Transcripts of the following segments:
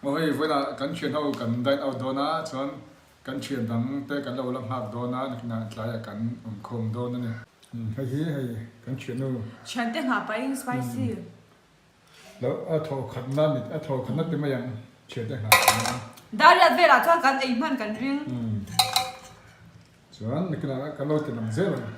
Aw hei vawiinah kan thian ho kan dine out dawn a chuan kan thian dang te kan lo la nghak dawn a nakinah tlaiah kan awm khawm dawn a ni. Hei hi hei kan thiannu. Thiante nghah pahin spicy. Lo a thawh khatna ni a thawh khatna ti mai ang thiante nghah pahin. Dariat velah chuan kan ei hman kan ring. Chuan nakinah kan lo ti lang zel ang.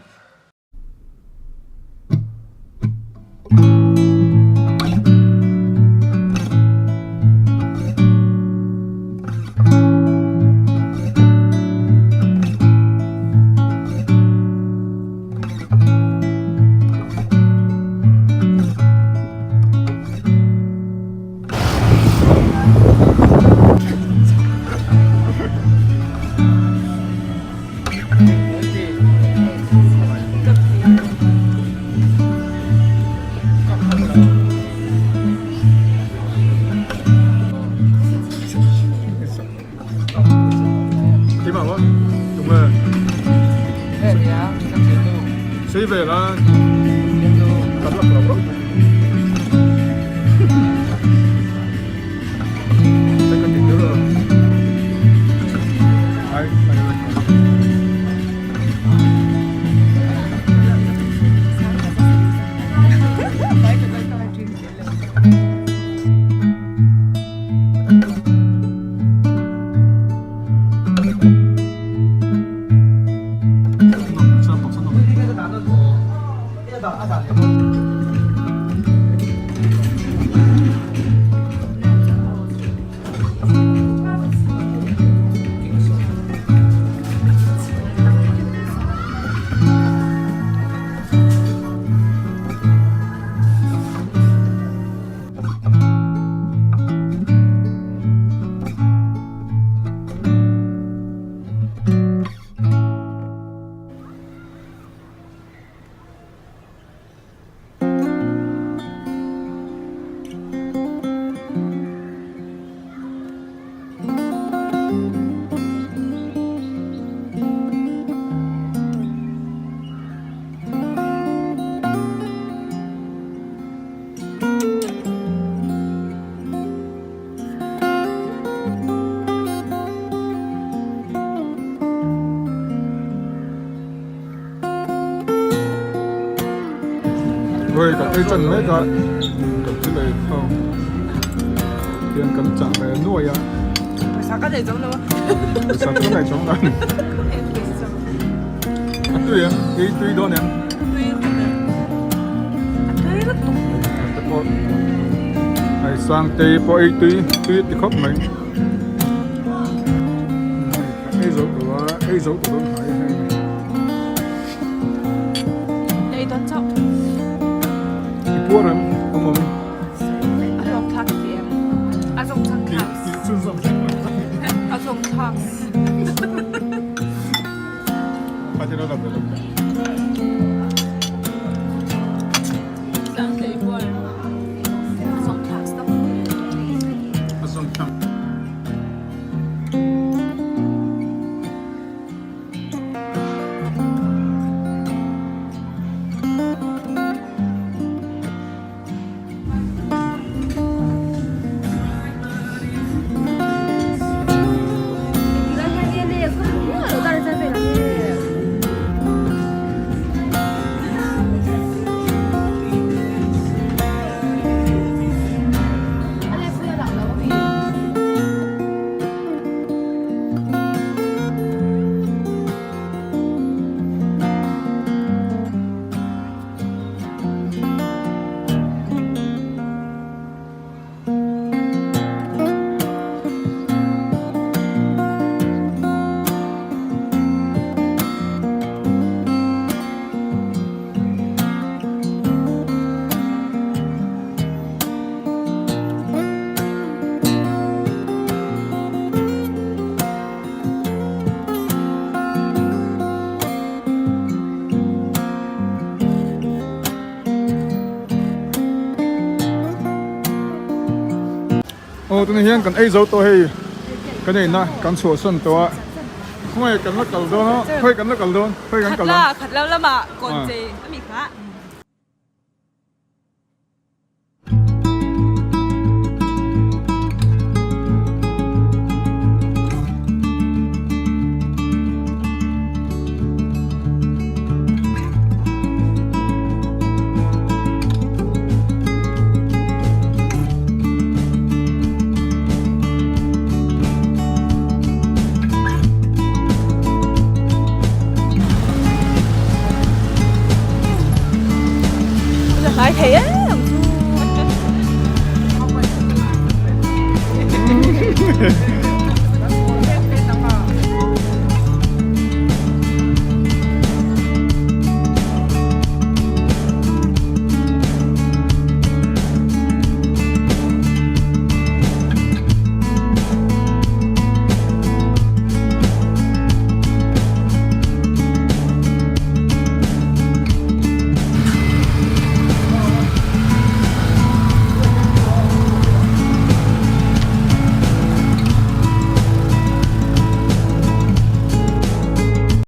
Sei ve la kan la lo Hei kan ei chan mek a kan thil ei ho tiang kan chah ve nuai a Pawisa ka nei chawng lo a Pawisa ka nei chawng lo A tui em ei tui dawn em Tui khawp e A tui lutuk Te pawh hei Sangtei pawh ei tui tui ti khawp mai Ei zo tawh a ei zo tawh dawn hnai hei. Ei dawn chauh. I puar em awm awm. A hlawk thlak ti em? A zawng chang thlak. Ti chun zawng. A zawng thlak. Kha ti lo lo. Tlang tlei puar. A zawng thlak stop. A zawng thlak. Aw tunah hian kan ei zo tawh hei kan eina kan chhuahsan tawh a khawngaih kan la kal dawn a khawi kan la kal dawn khawi kan kal dawn. Khatla khatla lamah kawn chei a mi kha. Ni.